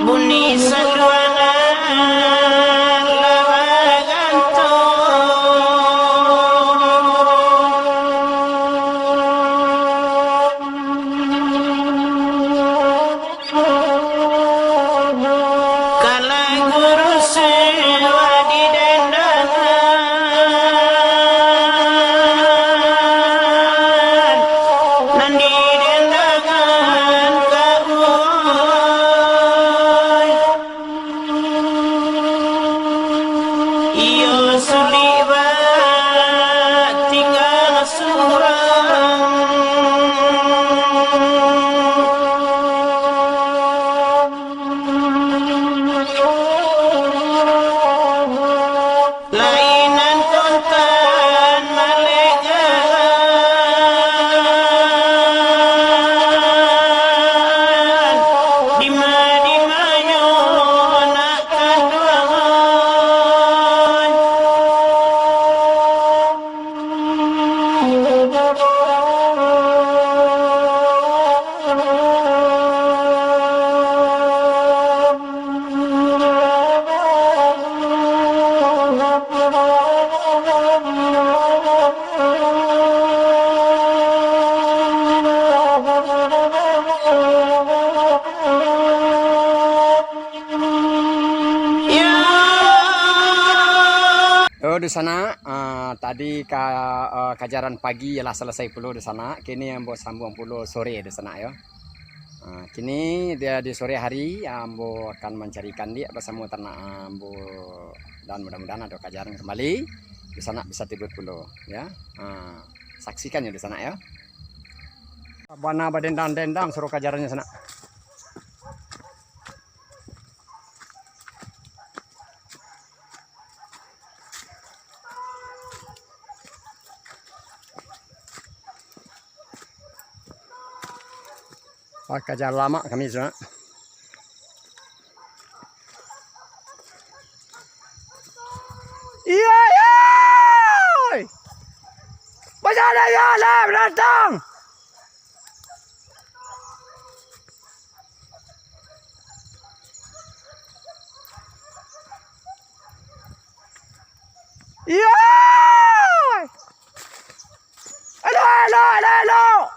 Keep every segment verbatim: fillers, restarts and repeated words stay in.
Bunyi saluangan lawa gantung. Kalau guru sewa di dendangan, nan di dendangan ka uwai. Iyo sulik batingga surang. Lainan kontan malengahan, dima-dimanyo nak kanduangan. Yo, dunsanak, ah, tadi ka, ah, kajaran pagi lah salasai pulo, dunsanak. Kini ambo sambuang pulo sore, dunsanak, yo. Ah, kini di, di sore hari, ah, ambo akan mancari kandiak basamo tanak, ah, ambo dan mudah-mudahan ado kajaran kambali. Dunsanak bisa tibo pulo, yo. Ah, saksikan yo, dunsanak, yo. Bana badendang-dendang suaro kajarannyo, sanak. Wah, kaja lamak kami, sanak. Iyo, iyo! Bajalan, iyo, lah, datang! Iyo! Elok, elok, elok, elok!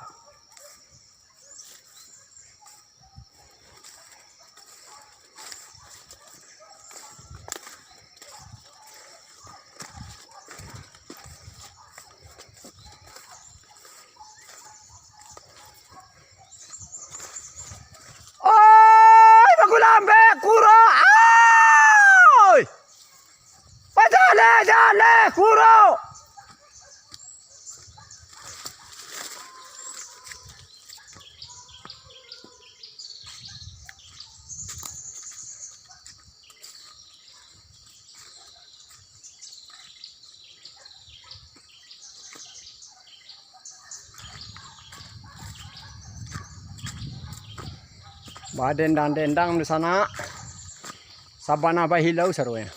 Oi, bakulambek kuro, oi! Bajaleh-jaleh kuro! Badendang-dendang di sana. Sabana bahilau saruanyo.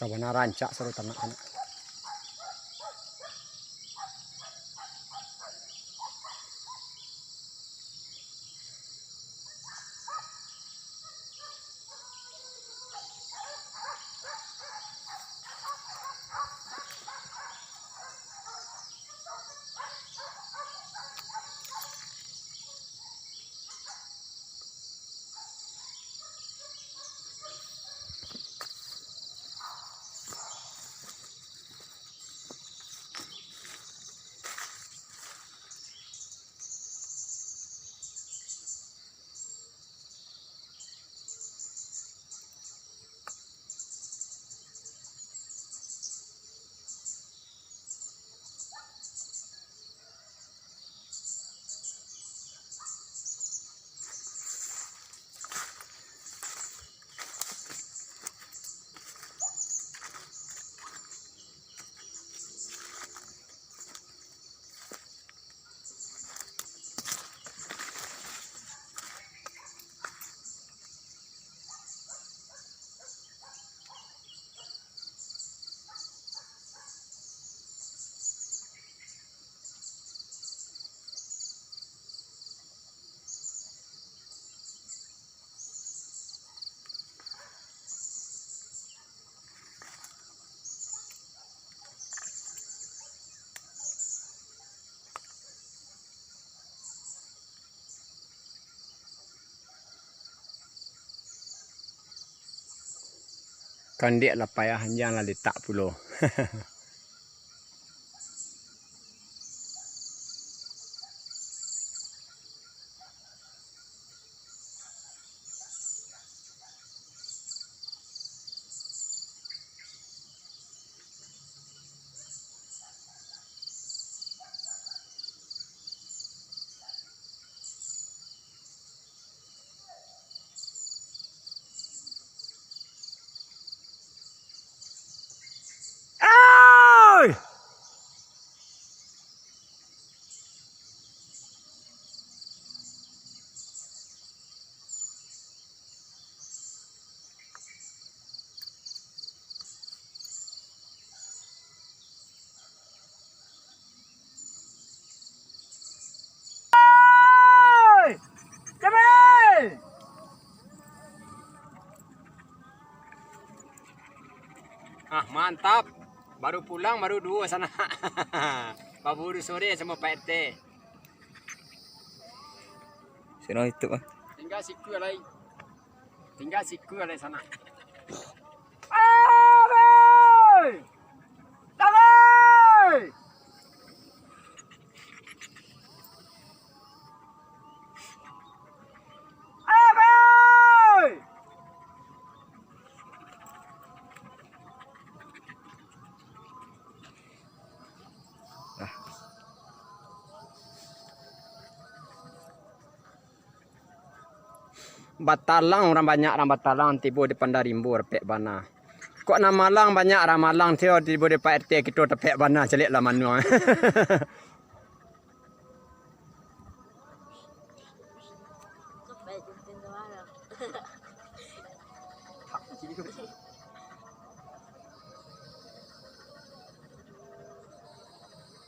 Sabana rancak sarutan nak. Kandiak lah payah, anjiang lah litak pulo. Oi! Oi! Cepat! Ah, mantap. Baru pulang, baru duo sanak. Baburu sore samo Pak R T. Sino itu, ah. Tingga sikua lai. Tingga sikua lai sanak. Alai! Alai! Alai! Batalang, urang banyak urang batalang tibo di Pandarimbo, dapek bana. Kok nan malang banyak, urang malang tibo, tibo di Pak R T kito dapek bana, caliak lah manuang.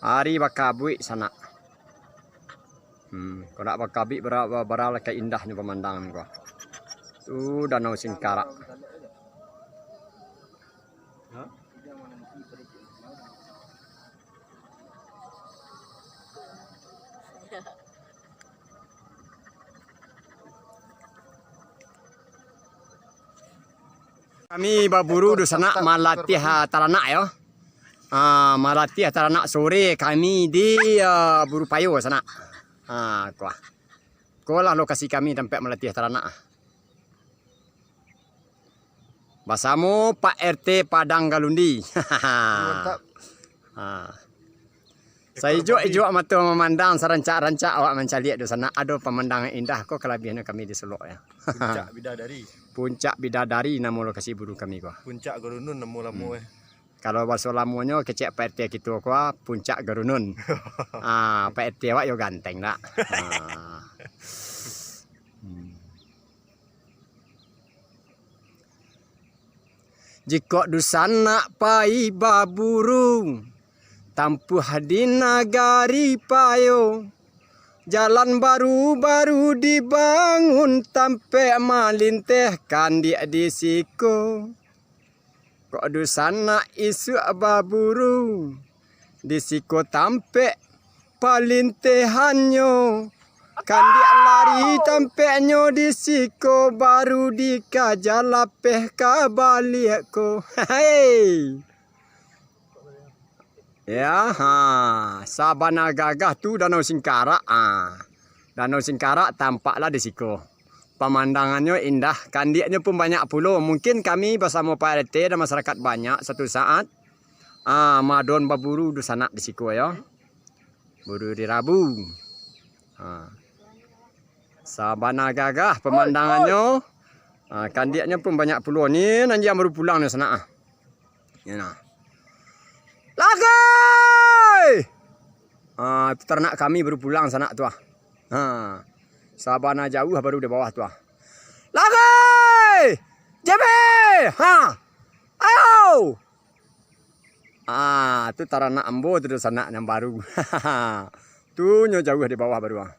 Ari bakabuik sanak. Hmm, kok ndak bakabuik, bara-, bara-, bara lah ka indahnyo pamandangan ko. Tu Danau Singkarak. Kami baburu dunsanak, malatiah, ah, taranak yo. Ah, malatiah taranak sore kami di, ah, Buru Payo sanak. Ah, ko ah. Ko lah lokasi kami tampek malatiah taranak. Basamo Pak R T Padang Galundi. Mantap. Ha. Saijuak-ijuak mato mamandang, sarancak-rancak awak mancaliak dunsanak. Ado pamandangan indah ko, kalabiahnyo kami di Solok yo. Puncak Bidadari. Puncak Bidadari namo lokasi buru kami ko. Puncak Garunun namo lamo, hmm, eh. Kalau baso lamonyo kecek Pak R T kito ko, ah, Puncak Garunun. Ah, Pak R T awak yo ganteng dak? Ah. Hmm. Jikok dunsanak pai baburu, tampuah di Nagari Payo, jalan baru-baru dibangun, tampek malinteh kandiak di siko. Kok dunsanak isuak baburu, di siko tampek palintehannyo. Kandiak lari tampeknyo di siko, baru dikaja lapeh ka baliak ko. Hei! Ya, ha, sabana gagah tu Danau Singkarak, ha. Danau Singkarak tampaklah di siko. Pamandangannyo indah, kandiaknyo pun banyak pulo. Mungkin kami basamo Pak R T dan masyarakat banyak satu saat, ah, madon baburu dunsanak di siko yo. Buru di Rabu. Ha. Sabana gagah pamandangannyo. Ha, kandiaknyo pun banyak pulo. Ni nan jam baru pulang ni sanak ah. Ni nah. Lagai! Ah, tu taranak kami baru pulang sanak tu ah. Ha. Sabana jauah baru di bawah tu ah. Lagai! J B! Ha. Ayo! Ah, tu taranak ambo tu dunsanak nan baru. Tu nyo jauah di bawah baru ah.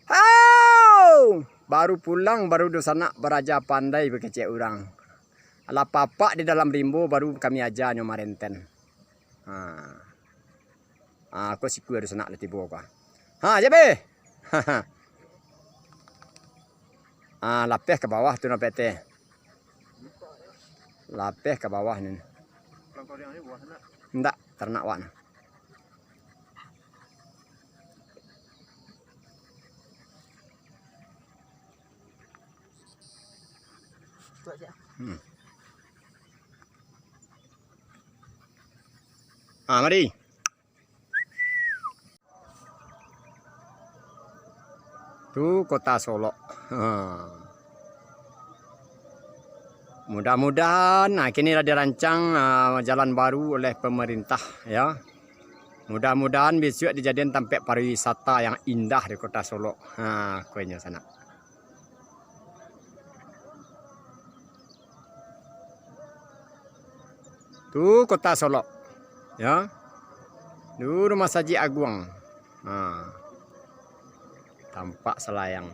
Hau! Baru pulang, baru dunsanak baraja pandai bakecek urang. Alah papak di dalam rimbo, baru kami aja nyo marenten. Ha. Ha, ko sikua dunsanak lah tibo ko. Ha, J B. Ha, lapeh ka bawah tu, nah, P T. Lapeh ka bawah ni. Indak, taranak wak nah. Hmm. Ah, mari. Tu Kota Solok. Ha. Mudah-mudahan, nah, kini lah dirancang, ah, jalan baru oleh pemerintah, ya. Mudah-mudahan bisuak dijadian tampek pariwisata yang indah di Kota Solok. Ha, kuenyo sanak. Tu Kota Solok. Ya. Tu Rumah Sajik Aguang. Ha. Tampak Salayang.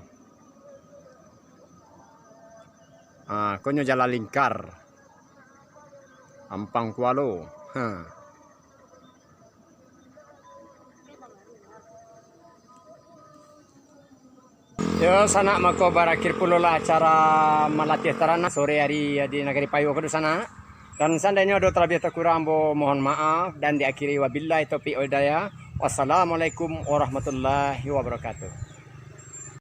Ha, konyo Jalan Lingkar. Ampang Kualo. Ha. Yo, sanak, mako barakhir pulolah acara malatih taranak sore hari di Nagari Payo ko, sanak. Dan seandainyo ado talabiah takurang, ambo mohon maaf, dan diakhiri wabillahi taufik wal hidayah. Wassalamualaikum warahmatullahi wabarakatuh.